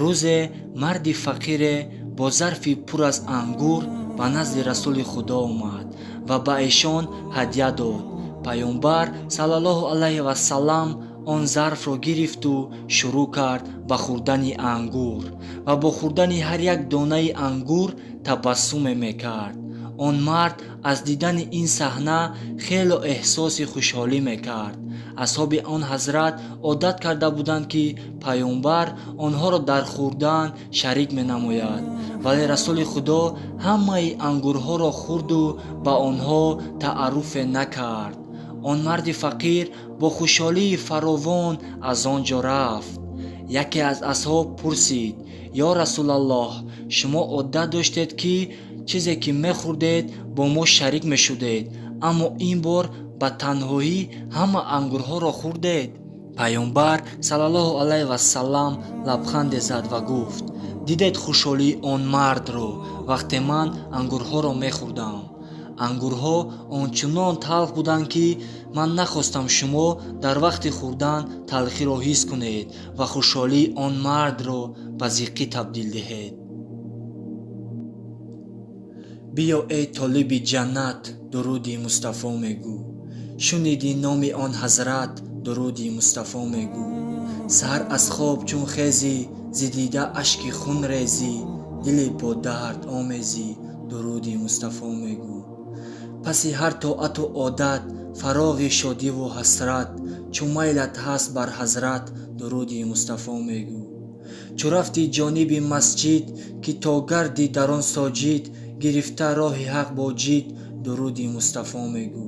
Рӯзе марди фақире бо зарфи пур аз ангур ба назди Расули Худо омад ва ба эшон ҳадя дод. Паёмбар саллаллоҳу алайҳи вассалам он зарфро гирифту шурӯъ кард ба хӯрдани ангур ва бо хӯрдани ҳар як донаи ангур табассуме мекард. Он мард аз дидани ин саҳна хело эҳсоси хушҳолӣ мекард. Асҳоби он ҳазрат одат карда буданд, ки паёмбар онҳоро дар хӯрдан шарик менамояд, вале Расули Худо ҳамаи ангурҳоро хӯрду ба онҳо таъарруфе накард. Он марди фақир бо хушҳолии фаровон аз он ҷо рафт. Яке аз асҳоб пурсид: ё Расулаллоҳ, шумо одат доштед, ки чизе ки мехӯрдед, бо мо шарик мешудед, аммо ин бор ба танҳоӣ ҳама ангурҳоро хӯрдед. Паёмбар саллаллоҳу алайҳи вассалам лабханде зад ва гуфт: дидед хушҳолии он мардро, вақте ман ангурҳоро мехӯрдам? Ангурҳо ончунон талх буданд, ки ман нахостам шумо дар вақти хӯрдан талхиро ҳис кунед ва хушҳолии он мардро ба зиққӣ табдил диҳед. Биё, эй толиби ҷаннат, дуруди Мустафо мегӯ. Шуниди номи он ҳазрат, дуруди Мустафо мегӯ. Саҳар аз хоб чун хезӣ, зи дида ашки хун резӣ, дили бо дард омезӣ, дуруди Мустафо мегӯ. Паси ҳар тоату одат, фароғи шодиву ҳасрат, чу майлат ҳаст бар ҳазрат, дуруди Мустафо мегӯ. Чу рафти ҷониби масҷид, ки то гарди дар он соҷид, гирифта роҳи ҳақ бо ҷид, дуруди Мустафо мегӯ.